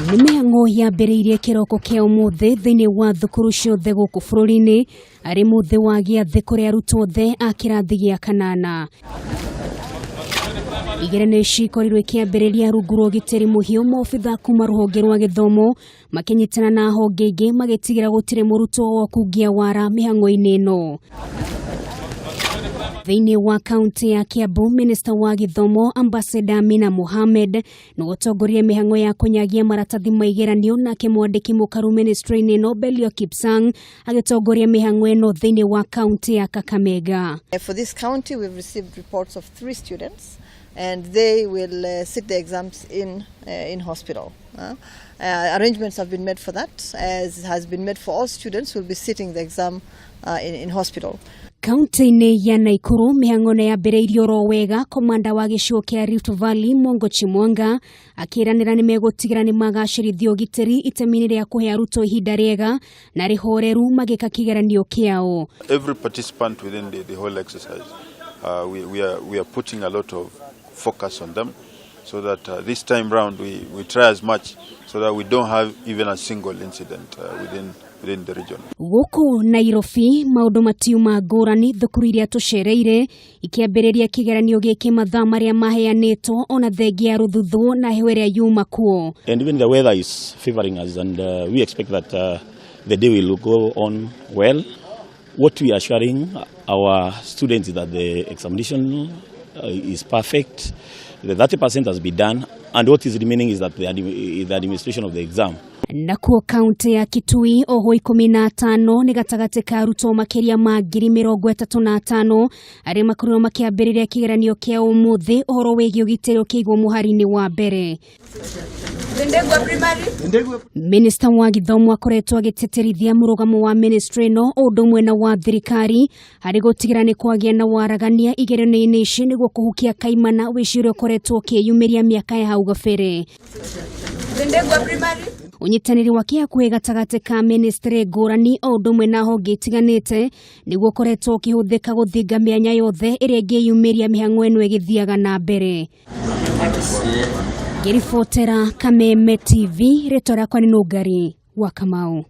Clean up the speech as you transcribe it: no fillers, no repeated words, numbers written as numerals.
Nĩ mĩhang'o yambĩrĩirie kĩroko kĩa ũmũthĩ thĩinĩ wa thukuru ciothe gũkũ bũrũri-inĩ arĩ mũthĩ wa gĩathĩ kũrĩ arutwo othe a kĩrathi gĩa kanana. Igeranio ici ikorirwo ikĩambĩrĩria rungu rwa ũgitĩri mũhiũ, maobitha kuma rũhonge rwa gĩthomo makĩnyitana na honge ingĩ magĩtigĩra gũtirĩ mũrutwo wokungia wara mĩhang'o-inĩ ĩno. Thĩinĩ wa kaunti ya Kiambu, minista wa gĩthomo Ambassador Amina Mohamed nĩwe ũtongoririe mĩhang'o ya kũnyagia maratathi ma igeranio, nake mwandĩki mũkaru ministry-inĩ ĩno Belio Kipsang agĩtongoria mĩhang'o ĩno thĩinĩ wa kaunti ya Kakamega. For this county, we've received reports of three students, and they will sit the exams in hospital. Arrangements have been made for that, as has been made for all students who will be sitting the exam in hospital. Kaunti-inĩ ya Naikuru, mĩhang'o nĩ yambĩrĩirio oro wega, komanda wa gĩcigo kĩa Rift Valley Mongo Chimwanga akĩranĩra nĩ megũtigĩra nĩ magacĩrithia ũgitĩri itemi-inĩ rĩa kũhe arutwo ihinda rĩega na rĩhoreru magĩka kĩgeranio kĩao. Every participant within the whole exercise, we are putting a lot of focus on them so that this time round we try as much so that we don't have even a single incident within the region. Gũkũ Nairobi maũndũ matiuma ngũrani, thukuru iria tũcereire ikĩambĩrĩria kĩgeranio gĩkĩ mathaa marĩa maheanĩtwo ona thengia ya rũthuthuũ na heho ĩrĩa yuma kuo. And even the weather is favoring us, and we expect that the day will go on well. What we are assuring our students is that the examination is perfect. The 30% has been done, and what is remaining is that the administration of the exam. Nakuo kaunti ya Kitui, oho 15 nĩ gatagatĩ ka arutwo makĩria ma 35,000 arĩa makorirwo makĩambĩrĩria kĩgeranio kĩa ũmũthĩ, ũhoro wĩgiĩ ũgitĩri ũkĩigwo mũhari-inĩ wa mbere. Minista wa gĩthomo akoretwo agĩtĩtĩrithia mũrũgamo wa ministry ĩno o ũndũ ũmwe na wa thirikari harĩ gũtigĩra nĩ kwagĩa na waragania igeranio-inĩ ici nĩguo kũhukia kaimana wĩici ũrĩa ũkoretwo ũkĩyumĩria mĩaka ya hau gabere. Ũnyitanĩri wa kĩhakuhĩ gatagatĩ ka ministry ngũrani o ũndũ ũmwe na honge itiganĩte nĩguo ũkoretwo ũkĩhũthĩka gũthinga mĩanya yothe ĩrĩa ĩngĩyumĩria mĩhang'o ĩno ĩgĩthiaga na mbere. Ngĩribotera Kameme TV, rĩtwa rĩakwa nĩ Nũngari wa Kamau.